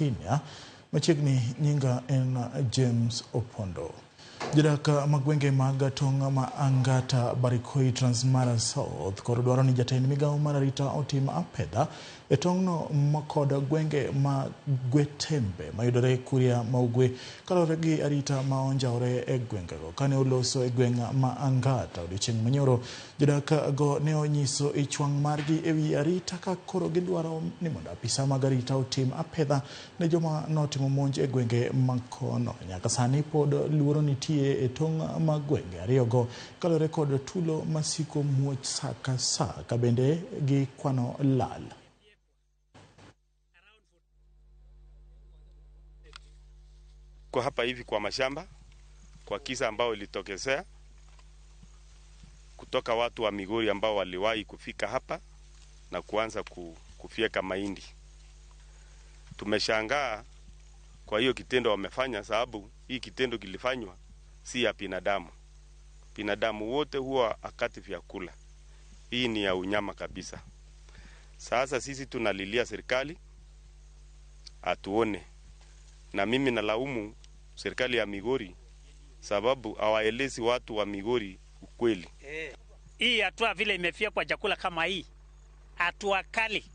Senior. Machiegni nyinga en James Opondo. Jodak mag gwenge mag tong' ma Angata Barikoi Transmara South koro dwaro ni jatend migawo mar arita otim apedha e tong'no kod gwenge ma Gwetembe mayudore Kuria ma Ugwe kaluwore gi arita ma onjawore e gwengego. Kane oloso e gweng' ma Angata odiochieng' manyoro, jodak go ne onyiso ich wang' margi ewi arita ka koro gidwaro ni mondo apisa mag arita otim apedha ne joma notimo monj e gwenge makono. Nyaka sani pod luoro nitie e tong' mag gwenge ariyogo kaluwore kod tulo masiko muoch sa ka sa ka bende gikwano lal. Kwa hapa hivi kwa mashamba kwa kisa ambao ilitokezea kutoka watu wa Migori ambao waliwahi kufika hapa na kuanza kufyeka mahindi. Tumeshangaa kwa hiyo kitendo wamefanya, sababu hii kitendo kilifanywa si ya binadamu. Binadamu wote huwa akati vyakula, hii ni ya unyama kabisa. Sasa sisi tunalilia serikali atuone, na mimi nalaumu serikali ya Migori sababu hawaelezi watu wa Migori ukweli. Hii hatua vile imefia kwa chakula kama hii, hatua kali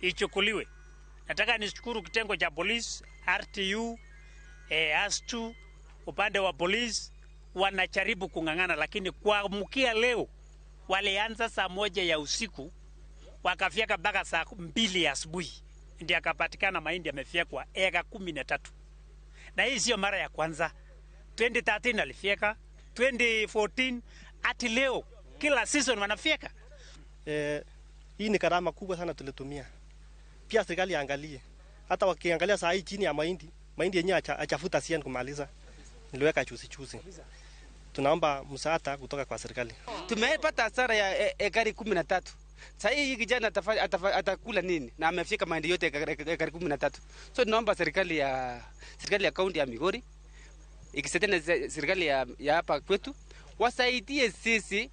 ichukuliwe. Nataka nishukuru kitengo cha polisi, RTU, ASTU, upande wa polisi wanajaribu kung'ang'ana, lakini kwa mkia leo walianza saa 1 ya usiku wakafyeka mpaka saa 2 asubuhi, ndio akapatikana mahindi yamefyekwa eka 13. Na hii sio mara ya kwanza. 2013 alifyeka, 2014, hadi leo kila season wanafyeka. Hii ni gharama kubwa sana tulitumia. Pia serikali angalie. Hata wakiangalia saa hii chini ya mahindi, mahindi yenyewe achafuta sian kumaliza. Niliweka chuzi chuzi. Tunaomba msaada kutoka kwa serikali. Tumepata hasara ya ekari 13. Sasa hii kijana atakula nini? Na amefika mahindi yote ekari 13. So tunaomba serikali ya kaunti ya Migori ikisaidia na serikali ya hapa kwetu wasaidie sisi.